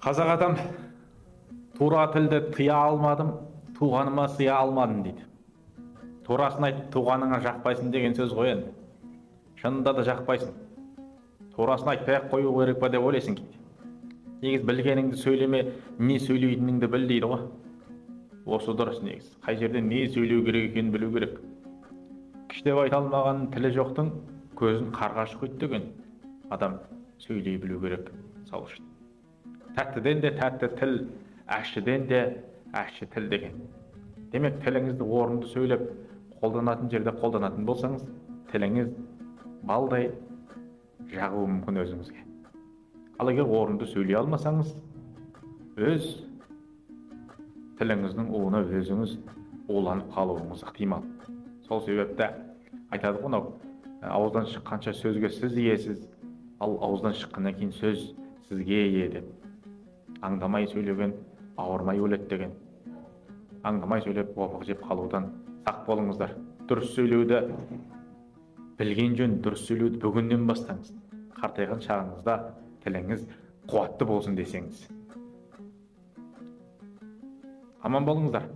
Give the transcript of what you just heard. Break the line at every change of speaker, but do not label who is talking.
Қазақ атам: «Тура тілді тыя алмадым, туғаныма сыя алмадым», – дейді. Турасын айтып, туғаныңа жақпайсың деген сөз ғой енді. Шынында да жақпайсың. Турасын айтпай ақ қою керек па деп ойлайсың кейде. Негізі, «Білгеніңді сөйлеме, не сөйлейтініңді біл» дейді ғой. Осы дұрыс негізі. Қай жерде не сөйлеу керек екенін білу керек. «Күштеп айта алмаған тілі жоқтың көзін қарға шұқиды» деген. Адам сөйлей білу керек. Сол үшін «Тәттіден де тәтті тіл, әщіден де әщі тіл» деген. Демек, тіліңізді орынды сөйлеп, қолданатын жерде қолданатын болсаңыз, тіліңіз балдай жағуы мүмкін өзіңізге. Ал егер орынды сөйлей алмасаңыз, өз тіліңіздің уына өзіңіз уланып қалуыңыз ықтимал. Сол себепті айтады ғой мынау: «Ауыздан шыққанша сөзге сіз иесіз, ал ауыздан шыққаннан кейін сөз сізге ие» деп. «Аңдамай сөйлеген ауырмай өледі» деген. Аңдамай сөйлеп, опық жеп қалудан сақ болыңыздар. Дұрыс сөйлеуді білген жөн. Дұрыс сөйлеуді бүгіннен бастаңыз, қартайған шағыңызда тіліңіз қуатты болсын десеңіз. Аман болыңыздар.